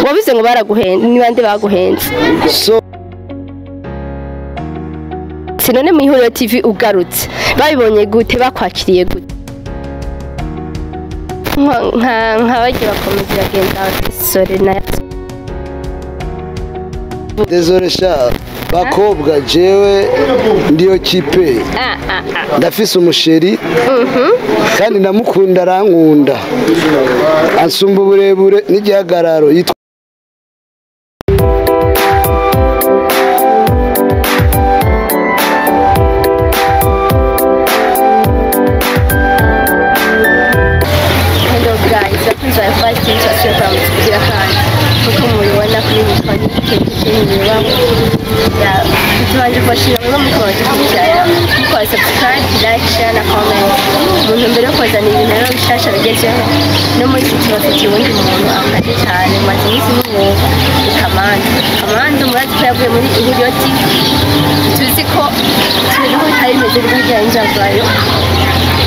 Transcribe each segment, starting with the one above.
Wabize ngo baraguhenze, ni bande baguhenze? So Sinone mu Ihuriro TV ugarutse, babibonye gute, bakwakiriye gute? Nka bagiye bakomeza bagenda sore na Désolé sha bakobwa, jewe ndiyo kipe. Ndafise umuchéri kandi ndamukunda, arankunda, ansumba uburebure n'igihagararo, yitwa Hello guys, bakunzi ba Fast TV, twasubiye kuramutsa kugira kandi nkuko mubibona kuri mikoro n'ikintu tubanje kubashimira muba mukaba dukurikirana, mukora subscribe, like, share na comment mu ntumbero yo kubazanira ibintu rero bishasha bigezweho. No muri iki tubafitiye uwundi muntu akaze cyane, mumaze iminsi mumwumva, ni Kamanda. Kamanda murazi ko yavuye muri Ihuriro TV, tuzi ko tuzi ko bitari bimeze neza yinjavayo,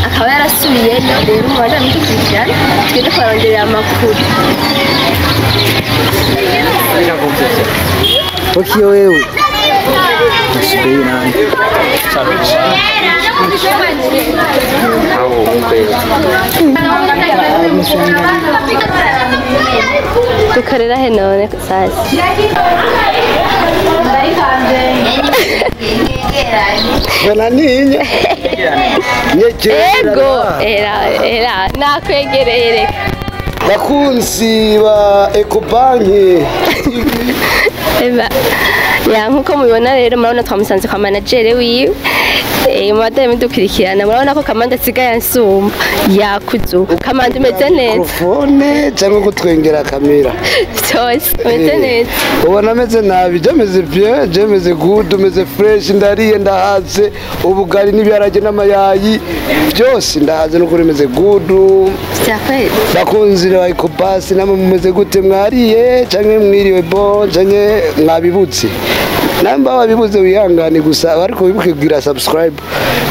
akaba yarasubiyeyo. Rero mubandanye mudukurikirana, tugende kubaronderera amakuru. Okiyo wewe. Nasubiri nani? Dukorera he none sasa? Bananinya nyekera. Ego, era era nakwegereye, reka. Bakunzi ba Ecobank. Eba. Ya, nkuko mubibona rero, murabona twamusanze kwa manager wiwe. Mubandanye mudukurikirana, murabona ko Kamanda asigaye ansumba, yakuze ubu. Kamanda, umeze neza? Mikrofone cyangwa kutwengera kamera? Byose, umeze neza? Ubona ameze nabi? Je meze bien, je meze good, meze fresh, ndariye ndahaze, ubugari n'ibiharage n'amayayi byose ndahaze, n'ukuri meze good. Vyakwezi. Bakunzi ba Ecobank, namwe mumeze gute? Mwariye canke mwiriwe bon canke mwabibutse? Namba wabibuze wihangane gusa, ariko wibuke kugira subscribe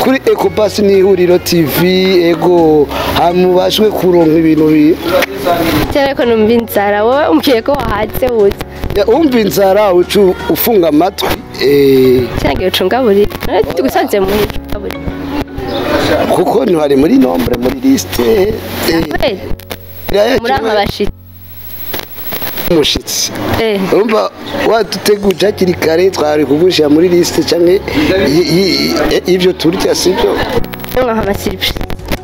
kuri Ecobank n'Ihuriro TV, ego, hamubashwe kuronka ibintu bi Cyane ko numva inzara, wowe umbwiye ko wahaze wuze. Ya, umva inzara ucu ufunga amatwi. Cyangwa ucungaburira none tugusanze muhira ucungaburira. Kuko ntihari muri nombre, muri liste. Vyakwezi. Murampa abashitsi. Umushitsi, urumva waduteguje hakiri kare, twari kugushyira muri liste canke y'ivyo turya, sibyo? Mwanka amasurprise?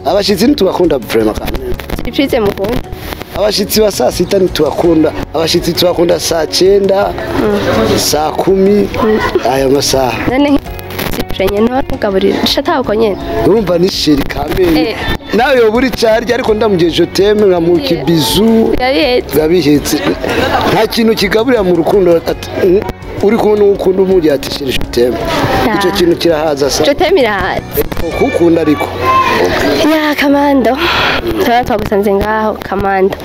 Abashitsi ntitubakunda vraiment kandi. Surprise mukunda? Abashitsi ba saa sita ntitubakunda, abashitsi tubakunda saa 9, saa 10, aya masaha. None surprise nyene ntugaburira shata uko nyene? Urumva ni chéri kamere. Nawe yoba uri carya, ariko ndamugiye je t'aime, nkamuha ikibizu. Birabihetse. Biba bihetse, nta kintu kigaburira mu rukundo uri kumwe n'uwukunda, umurya ati chéri je t'aime, icyo kintu kirahaza sa. Je t'aime irahaza. Kukunda ariko. Ya Kamando, turaba twagusanze ngaho. Kamando,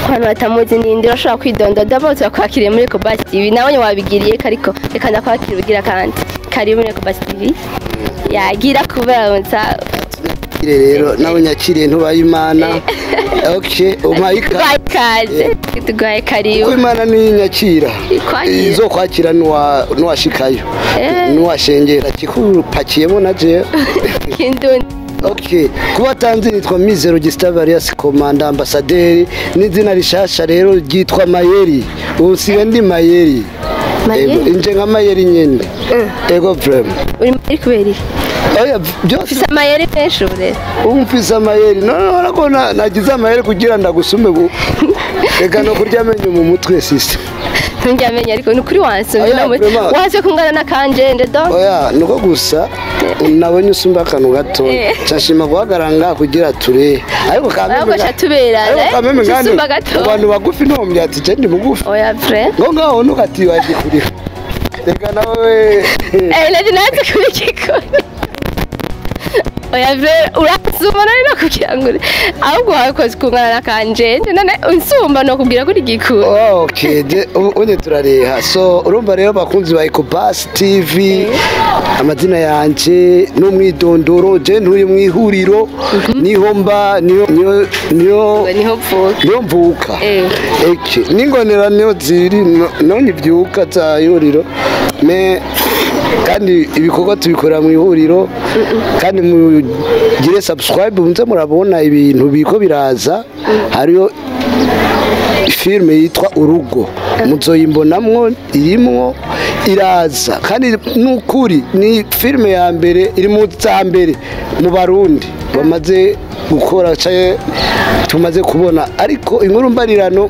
abantu batamuzi ninde? Urashobora kwidondoda bose bakwakiriye muri Ecobus TV. Nawe wabigiriye ko, ariko reka ndakwakira ugira kandi karibu muri Ecobus TV, yagira kubaronsa. Rero nawe nyakiriye ntubaye Imana. Okay, umpaye ikaze. Tuguhaye ikaze, tuguhaye karibu. Kuko Imana niyo inyakira. Ikwakira. Izokwakira nuwashikayo, nuwashengera kikupakiyemo na jewe. Kindundi. Okay, kuba tanzi nitwa Mizero Gustave alias Komanda Ambassadeur, n'izina rishasha rero ryitwa Mayeri. Ubu nsigaye ndi Mayeri. Mayeri? Ego, inje nka Mayeri nyene. Ego vraiment. Uri mayeri kubera iki? Oya, byose. Ufise amayeri menshi ubu rero. Ubu mfise amayeri. No no no, nagize amayeri kugira ndagusume bu. Reka no kurya amenyo mu mutwe, sister. Nturyamenye, ariko ni ukuri wansumye. Oya, No vraiment. waje kungana n'akanjende do. Oya, nuko gusa nabonye usumba akantu gato. Nshashima guhagarara ngaha kugira ture. Ariko kameme Ariko ca tuberana, Ariko kameme ngani. usumba gato. Abantu bagufi ntombye ati je ndi mugufi. Oya vrai. Ngo ngaho ntukati waje kuriho. Reka nawe. Nari naze kubikikora. Oya urasumba none nakubwira ngo ahubwo wakoze kungana na kanjenje none unsumba nokubwira ko uri gikuru. Okay, ubundi turareha. So urumva rero bakunzi ba Ecobus TV, amazina yanje n'umwidondoro, je ntuye mu ihuriro, niho mba, niho niho niho Niho mvuka. Niho mvuka. Eke n'ingonera niho ziri, none ivyuka za ihuriro me, kandi ibikorwa tubikorera mu ihuriro. Kandi mugire subscribe, muze murabona ibintu biko biraza. Hariyo filime yitwa Urugo, muzoyimbonamwo, irimwo iraza. Kandi nukuri ni filime ya mbere iri mu za mbere mu Barundi bamaze gukora canke tumaze kubona, ariko inkuru mbarirano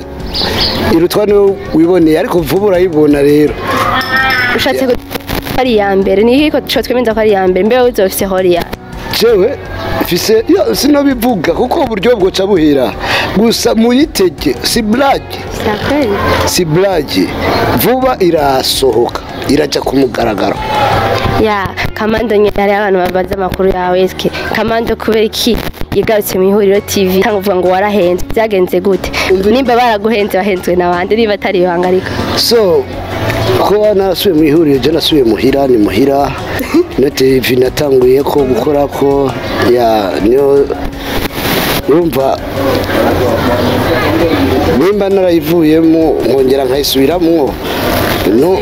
irutwa niyo wiboneye, ariko vuba urayibona rero. Ushatse ko ari iya mbere ni iki ko twemeza ko ari iya mbere? Mbe uzofise hori ya Jewe mfise yo sinobivuga kuko uburyo bwoca buhera gusa. Muyitege, si blague, si blague, vuba irasohoka, iraja ku mugaragaro. Ya Kamando nyine, hari abantu babaza amakuru yawe. Eske Kamando kubera iki yigarutse mu Ihuriro TV? Cyangwa uvuga ngo warahenze, byagenze gute? Nimba baraguhenze, bahenzwe n'abandi, niba atari ibanga ariko. So kuba narasubiye mu ihuriro, je nasubiye muhira, ni muhira no TV natanguye ko gukora ko ya niyo. Urumva nimba narayivuyemo nkongera nkayisubiramwo, no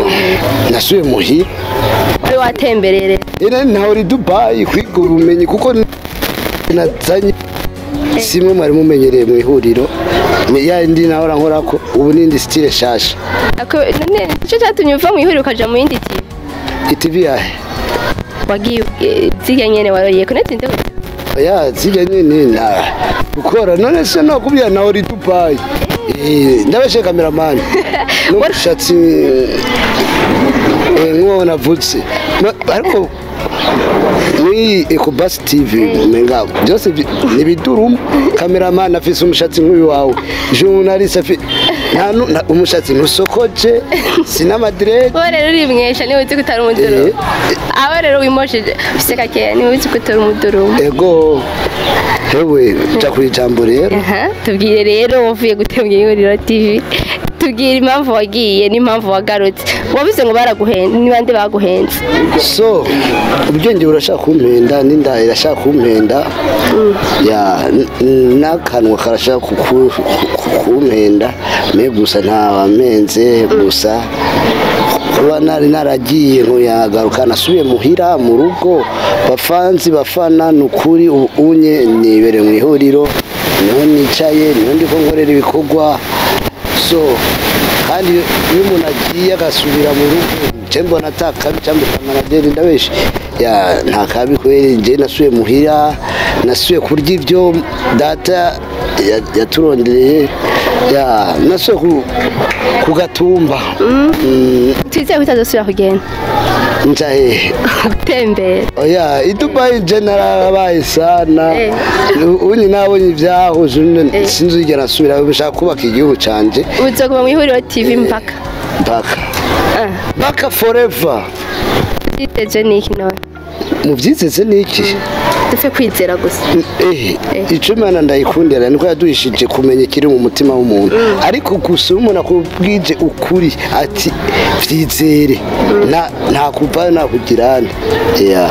nasubiye muhira. Wari watemberere? Ine ntawe uri Dubai kwiga ubumenyi, kuko nazanye simwe mwari mumenyereye mu ihuriro, ni ya indi nahora nkorako, ubu n'indi style shasha. Ako none nicyo cyatumye uva mu ihuriro ukaja mu yindi TV? iTV yahe? Wagiye zirya nyene waroye ko natinde. Ya zijya nyine na gukora none se no kubya nawe uri Dubai. Ndabeshe cameraman n'umushatsi nk'uwo navutse. Ariko muri Ecobus TV menga byose ni bidurumu. Cameraman afise umushatsi nk'uyu wawe, journalist afi nta umushatsi ntusokoje, sin'amadread. Wowe rero urimwesha, niwe uzi ko utari umudurumu. Aho rero wimosheje ufise gakeya, niwe uzi ko utari umudurumu. Ego hewe, ja ku ijambo rero. Aha, tubwire rero, wavuye gute mu Ihuriro TV? Tubwire impamvu wagiye n'impamvu wagarutse. Wavuze ngo baraguhenze, ni bande baguhenze? So ubwenge burashaka kumpenda, n'inda irashaka kumpenda, ya n'akanwa karashaka kumpenda me, gusa ntawamenze. Gusa kuba nari naragiye nkuyagaruka, nasubiye muhira mu rugo. Bafanzi, bafana, ni ukuri ubu unye nibere mu ihuriro, niho nicaye, niho ndiko nkorera ibikorwa. So kandi iyo umuntu agiye agasubira mu rugo, nje mbona atakabi cyangwa kamanaderi ndabeshe ya nta kabi kweri. Nje nasubiye muhira, nasubiye kurya ibyo data yaturondereye, ya nasubiye ku gatumba. Twizeye ko utazosubira kugenda. Nja hehe? Gutembera. Oya, i Dubai nje narabaye sana. Unyi nabonye ibyaho, sinzigera nsubira, bishaka kubaka igihugu canje. Uzoguma mu Ihuriro TV mpaka? Mpaka, mpaka forever. Twiteje niki none? Mubyizeze niki? Dupfe kwizera gusa. Ico Imana ndayikundira niko yaduhishije kumenya ikiri mu mutima w'umuntu, ariko gusa iyo umuntu akubwije ukuri ati vyizere, nta kuvayo nta kugirane, yeah.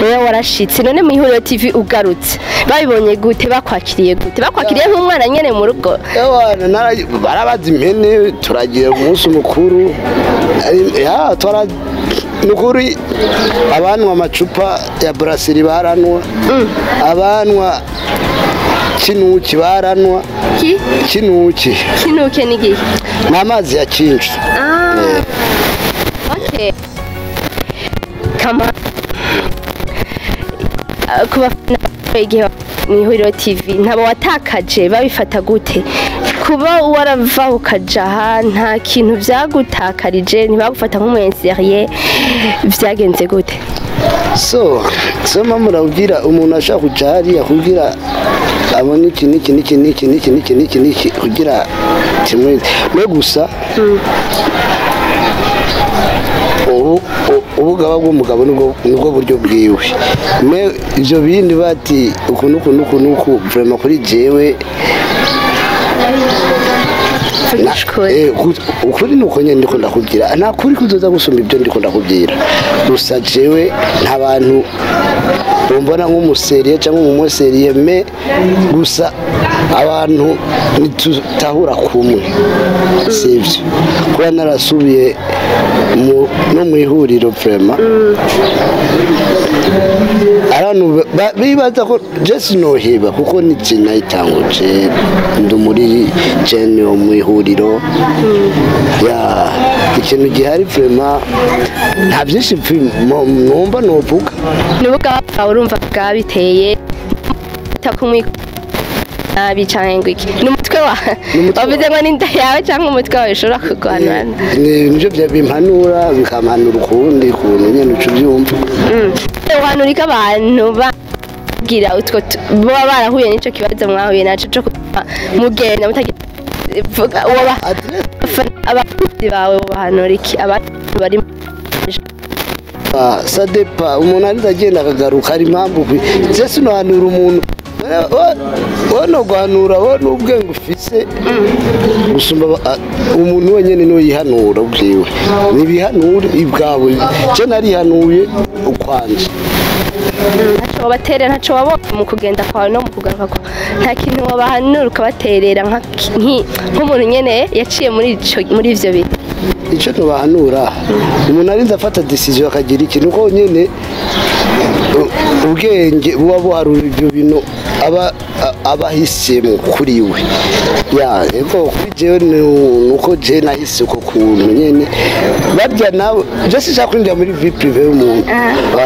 Rero warashitse none mu Ihuriro TV, ugarutse babibonye gute? Bakwakiriye gute? Bakwakiriye nk'umwana nyene mu rugo? Ewana, barabaza impene, turagira umunsi mukuru. Ya twara nukuri abanwa amacupa ya brasserie baranwa, abanwa kinuki baranwa. Ki? Kinuki. Kinuke ni gihe? Ni amazi ya kinshi. Ah, okay. Kama ku bafana igihe mu Ihuriro TV ntabo watakaje, babifata gute? Kuba warava ukaja aha, nta kintu vyagutakarije? Ntibagufata nk'umwenseriye? Vyagenze gute? So mama, urabwira umuntu ashaka kuja hariya kugira abone iki n'iki n'iki n'iki n'iki n'iki n'iki n'iki kugira kimwe mwe gusa. Ubu Ubugaba bw'umugabo nubwo buryo bwiwe. Mais ivyo bindi bati uku nuku nuku nuku, vraiment kuri jewe Vugisha ukuri. Ukuri nuko nyene ndiko ndakubwira, nta kuri kuzoza gusumba ibyo ndiko ndakubwira. Gusa jewe nta bantu bombona nk'umu sérieux cyangwa umumu sérieux, mais gusa abantu ntitutahura kumwe, sivyo? Kuba narasubiye no mu ihuriro, vraiment abantu bibaza ko je sinoheba, kuko ni je nayitanguje, ndi muri jene wo mu ihuriro. Ya, ikintu gihari vraiment nta byinshi numva novuga. N'ubugaba bwawe urumva bwabiteye takumwi nabi canke ngo iki? Ni umutwe wa N'umutwe. Wavuze ngo n'inda yawe cyangwa umutwe wawe ushobora kurwanana. Nivyo bimpanura, bikampanura ukundi kuntu nyene uca ubyumva. Uhanura abantu bagira utwo baba barahuye n'ico kibazo mwahuye naco co kuba mugenda mutagira vuga uwo abakunzi bawe, bobahanura iki abantu bari? Ça dépend, umuntu ariza agenda akagaruka, hari impamvu je sinohanura umuntu. Wowe no guhanura, wowe n'ubwenge ufise gusumba umuntu wenyene niwe yihanura ubwiwe, nibihanure ibwawe. Je narihanuye ukwanje. Ntaco wabaterera, ntaco wabonye mu kugenda kwawe no mu kugaruka kwawe, nta kintu wabahanura ukabaterera nk'umuntu nyene yaciye muri ico, muri ivyo bintu? Icyo tubahanura, umuntu arinze afata décision akagira ikintu, uko nyene ubwenge buba buharura ibyo bintu aba ahisemo kuri we. Ya, ego, kuri jewe ni uko jewe nahise uko kuntu nyene barya nawe. Je sinshaka kwinjira muri vie privée y'umuntu.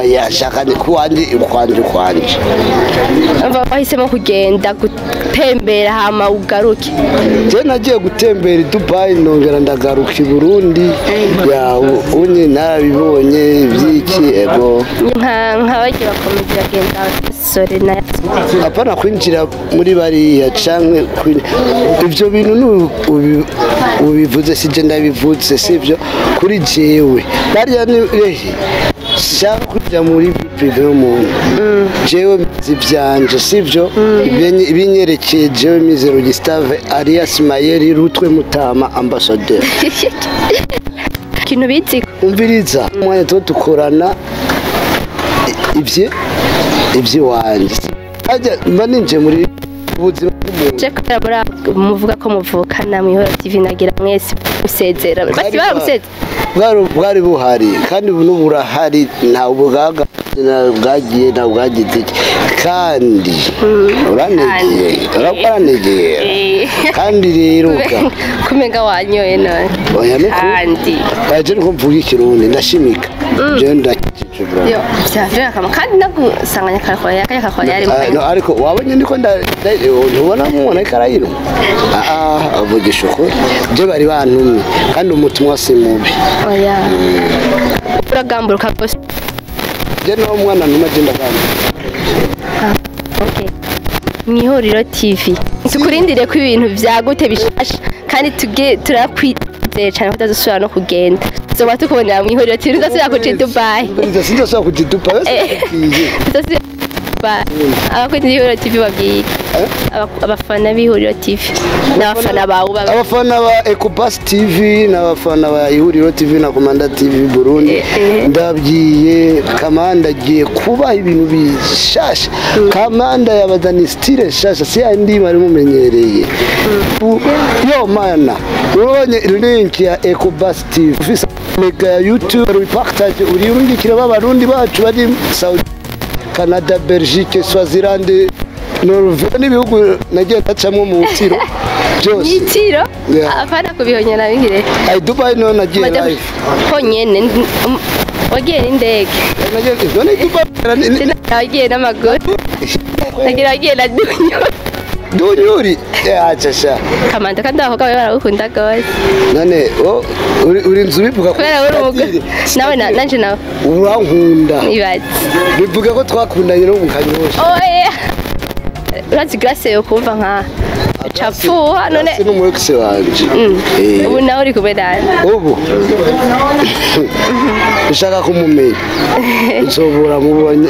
Oya, shaka ni kuwanje, ukwanje, ukwanje. Umva, wahisemo kugenda gutembera hama ugaruke. Je nagiye gutembera i Dubai, nongera ndagaruka i Burundi. Ya, unye narabibonye ibyiki, ego. Nka bagiye bakomeza bagenda sore na Apana kwinjira muri bariya canke ivyo bintu ubivuze sije ndabivuze, sivyo? Kuri jewe bariya ni ehe, shaka kwinjira muri vie privée y'umuntu. Jewe mbizi ivyanje, sivyo? Ibinyerekeye jewe Mizero Gustave alias Mayeri Rutwe Mutama ambassadeur. Ikintu bizi. Umviriza, umwanya tuba dukorana ivye ivy'iwanje, ajya mba ninjiye muri ubuzima bw'umuntu. Je kubera muri muvuga ko muvukana mu Ihoro TV, nagira mwese musezera basi baramusezera. Bwari buhari kandi ubu burahari, nta bwaga bwagiye, nta bwagize iki. Kandi uranegeye, uranegera. Kandi rero ga Kumenga wanyoye none. Oya, nuko Kandi baje nuko mvuga ikirundi ndashimika, je ndakije bro. Yo vyavira kama kandi nagusanganya karakora yakaya kakora yari. Ah, no, ariko wabonye ndiko ntubona mubona ariko arayinwa. Ah, avugisha ukuri, je bari bantumye kandi umutumwa si mubi. Oya, uragamburuka rwose. Je nawe mwana ntuma, je ndagamba. Okay. Mu Ihuriro TV tukurindire ko ibintu vyagute bishasha, kandi tuge turakwizeye cyane ko utazosubira no kugenda, tuzoba tukubonera mu Ihuriro TV, ntuzosubira kuja i Dubai. Sinzosubira kuja i Dubai. Ntuzosubira Dubai. Abakunzi b'Ihuriro TV babwiye iki? Abafana b'Ihuriro TV n'abafana bawe baba Abafana ba Ecobus TV n'abafana ba Ihuriro TV na Komanda TV Burundi, ndabwiye Kamanda agiye kubaha ibintu bishasha. Kamanda yabazana style nshasha, si yandi bari mumenyereye. Yo mana, urabonye link ya Ecobus TV, ufise mega ya YouTube, uri partage, uriyungikira b'abarundi bacu bari Saudi, Canada, Belgique, Swaziland, Norvège n'ibihugu nagiye ndacamwo mu butiro byose. Nyitiro. Yeah. Apana kubihonyera bingire. Ay, Dubai niho nagiye live. Honyene wagiye n'indege? Nagiye none Dubai Wagiye n'amaguru, nagira wagiye na dunyo. Dunyuri acha sha. Kamanda, kandi abakobwa bawe baragukunda gose. None o uri inzu bivuga ko Kubera uri umugore nawe nanje nawe. Urankunda. Ibaze. Bivuga ko twakundanye no mu Kanyosha. Oya, urazi Grace yo kumva nka Capfuha none Grace ni umu ex wanje. Ubu nawe uri kumwe nande? Ubu ushaka kumumenya nzobura mubonye,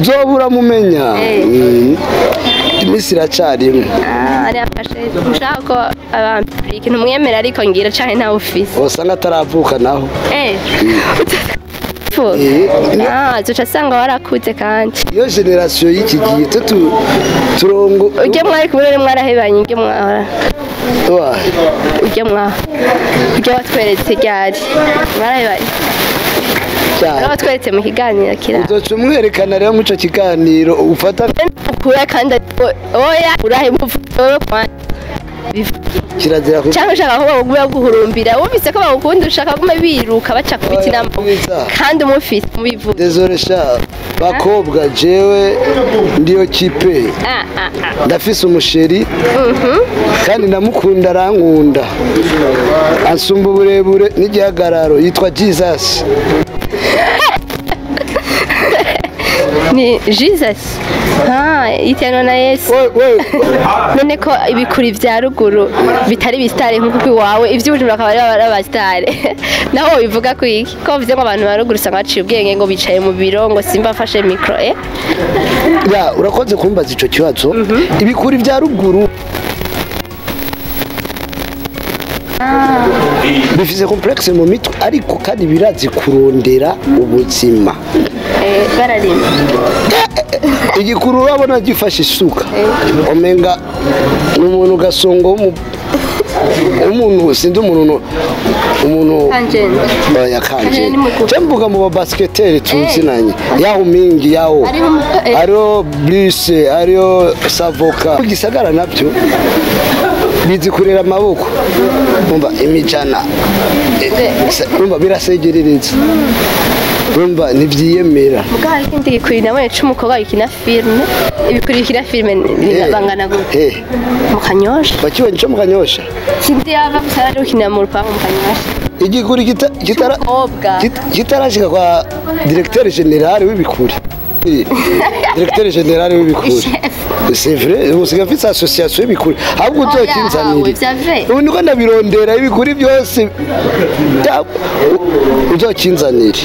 nzobura mumenya. Iminsi iracarimwe. Ari afashe ushaka ko abantu ikintu mwemera ariko ngira canke ntawe ufise. Wasanga ataravuka naho. Zoca asanga warakuze kandi. Iyo generation y'iki gihe turongo ujye mwari kumwe none mwarahebanye ujye mwahora ujye mwaho ujye watweretse ryari mwarahebanye watweretse mu kiganiro kira uzoca umwerekana rero muco kiganiro ufata ukura kandi oya urahe muvuga kirazira cyangwa ushaka ko baguma guhurumbira wumvise ko bagukunda ushaka gume biruka baca ku biti kandi umufise mubivuga. Désolé sha bakobwa jewe ndiyo kipe ndafise umusheri kandi ndamukunda arankunda ansumba uburebure n'igihagararo yitwa Jesus. Ni Jesus iteranwa na Yesu. None ko ibikuri vya ruguru bitari bisitare nk'uko iwawe ivy'Ubujumbura akaba ari abasitare naho bivuga ko iki ko bivuze ngo abantu ba ruguru usanga baciye ubwenge ngo bicaye mu biro ngo simba afashe micro. Ya urakoze kumbaza ico kibazo. Ibikuri vya ruguru bifise complexe mu mitwe ariko kandi birazi kurondera ubuzima. Bararima igikuru urabona gifashe isuka omenga n'umuntu gasongo umuntu sindi umuntu oya kanje mvuga mu basketeri tuzinanye yaho mingi yaho ariyo bluse ariyo savoka gisagara nabyo bizi kurera amaboko umva imijana umva birasegerereza umva ntibyiyemera. Muga hari ikindi gikuri nabonye c'umukobwa gikina filme ibikuri bikina filme bangana gute mu Kanyosha bakibonye co mu Kanyosha sindi yava gusa ari gukina mu rupangu mu Kanyosha igikuri kitarashika kwa directeur général w'ibikuri. Directeur général w'ibikuri c'est vrai usiga mfise association y'ibikuri ahubwo uzokinzanira ubu niko ndabirondera ibikuri byose uzokinzanira.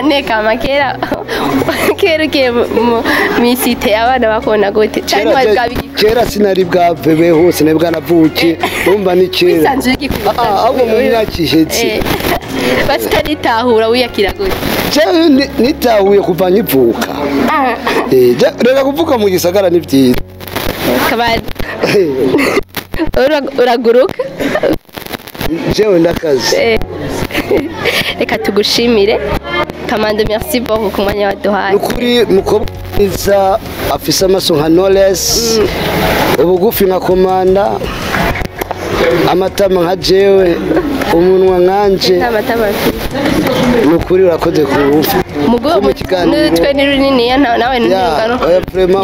Neka makera kera ugiye mu misite abana bakona gute canke wari bwabigikora? Kera sinari bwave hose sinari bwanavuke urumva ni kera ahubwo mu myaka ihetse basitanitahura wiyakira gute? Jewe nitahuye kuva nkivuka. Reka kuvuka mu gisagara ni vyiza. Kabari uraguruka jewe ndakazi. Reka tugushimire Kamando, merci beaucoup ku mwanya waduhaye. Nukuri mukobwa mwiza afise amaso nka Knowless, ubugufi nka Komanda, amatama nka jewe, umunwa nkanje. Nukuri urakoze ku bugufi. Mugwe ni runini nawe nungano.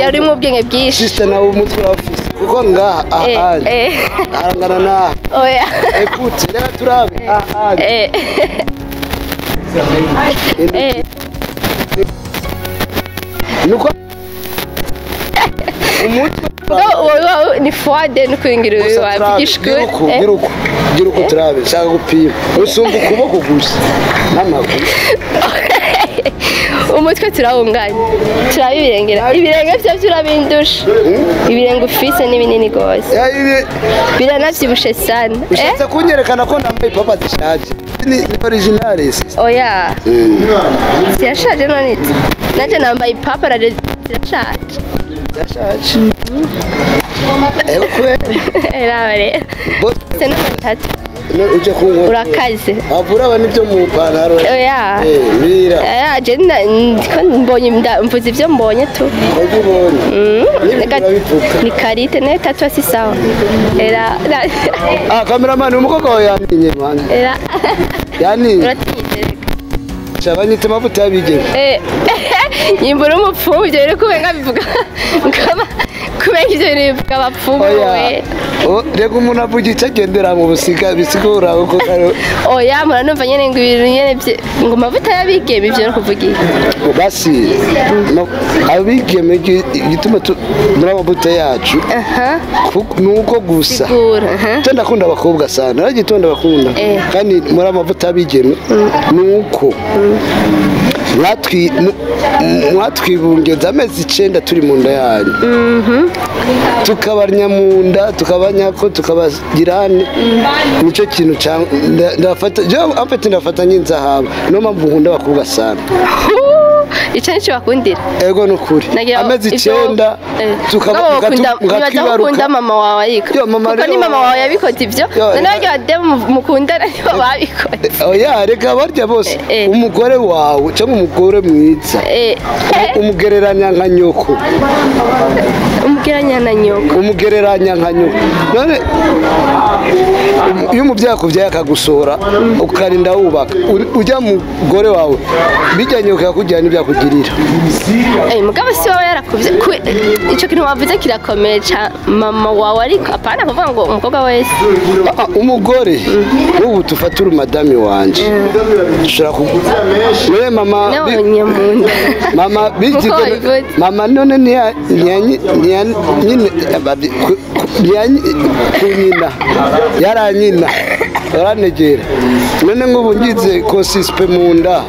Yari mu bwenge bwinshi. Sister nawe umutwe urafise kuko ngaha ahandi arangana na oya. Écoute, reka turabe ahandi. Nuko umutwe ni froide nukwingira wavugishwe. Giruko turabe shaka gupima usumba ukuboko gusa n'amaguru. Umutwe turawunganya turabibirengera ibirenge byo turabindusha ibirenge ufise ni binini gose biranavyibushe sana. Ushatse kunyerekana ko nambaye papa zishaje ni original. Oya zirashaje none nanje nambaye papa raje zirashaje. Zirashaje era uje kunkora urakaze avura aba nibyo mu pantaro. Oya mira oya je mbonye mvuze ibyo mbonye tu ni karite ne tatu si sawa era ah cameraman umukobwa wawe yaninye man era yaninye uratinye chabanyite mavuta yabigeme nyimbura umupfumu ibyo rero kubenga bivuga ngaba Kubera ivyo bintu bivuga abapfumu we. Reka umuntu avuga icyo agendera mu busiga bisigura uko kare. Oya, muranumva nyene ngo ibintu nyene ngo amavuta y'abigeme, ivyo no kuvuga iki? Basi abigeme igituma muri amavuta yacu nuko gusa. Sigura, aha. Cyo ndakunda abakobwa sana, naragitonda bakunda. Kandi muri amavuta y'abigeme nuko mwatwibungeza amezi 9 turi mu nda yanyu. Tukabarnya mu nda, tukabanyako, tukabagirane. Nico kintu ndafata, je amfite ndafata nk'inzahaba. Niyo mpamvu nkunda abakobwa sana. Ico nico bakundira. Ego nukuri. Amezi 9 tukaba ukunda mama wawe ariko. Kuko ni mama wawe yabikoze ivyo. None barya bademu mukundana nibo babikoze. Oya, reka barya bose. Umugore wawe cyangwa umugore mwiza. Umugereranya nka nyoko. Umugereranya na nyoko. Umugereranya nka nyoko. None iyo umuvyeyi akuvyaye akagusora ukarinda wubaka ujya mugore wawe bijya nyoko yakujyana ibyakugirira. Mugabo si wawe yarakuvye. Ico kintu wavuze kirakomeye ca mama wawe ariko apana kuvuga ngo umukobwa wese. Umugore ubu tufatura madame wanje. Ushobora kuguza. None mama mama bigize mama none niya nyine kunyina yaranyina yaranegera. None ngubu ngize consispe mu nda.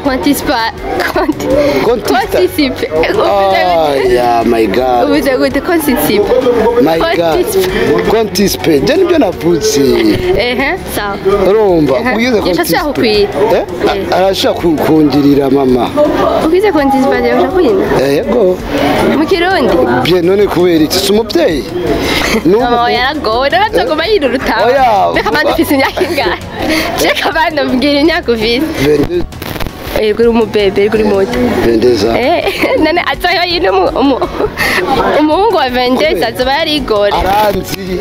Contisipe. Oh yeah, my God. Ubuze gute consisipe? My God. Contispe. Je nibyo navuze. Sawa. Urumva ugize contispe. Arashaka kungirira mama. Ugize contispe arashaka kunyina? Yego. Mu Kirundi? Bien none kubera iki? Si umuvyeyi. Mama yaragowe, naratagoma yiruruta. Reka mande ufise imyaka ingahe? Reka mande mbwira imyaka ufise. Uri umubebe, uri muto. Vendeza. None azoyo yino umuhungu wa Vendeza azoba yarigore. Aranzi.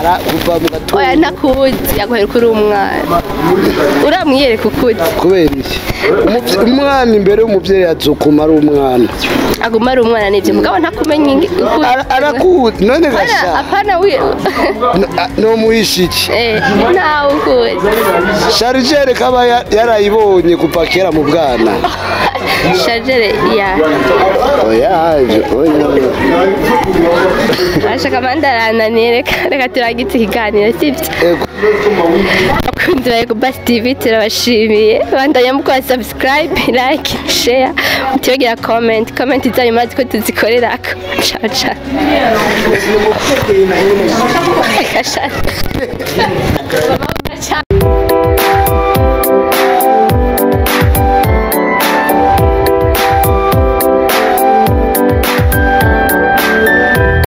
Ara kuva mu gatondo. Oya ntakuzi, yaguheruka uri umwana. Uramwiyereka ukuzi. Kubera iki? Umwana imbere y'umuvyeyi azokuma ari umwana. Aguma ari umwana nivyo, mugabo ntakumenya ukuzi. Arakuzi none gasha. Apana we. No muhisha iki? Ntawe ukuzi. Chargeur kaba yarayibonye kuva kera mu bwana. Chargeur ya. Oya, oya. Ashaka mandarana reka turagitse ikiganiro sivyo. Abakunzi ba Ecobus TV turabashimiye. Bandanya mukora subscribe, like, share, mutibagira comment, comment zanyu murazi ko tuzikorerako. Ciao ciao.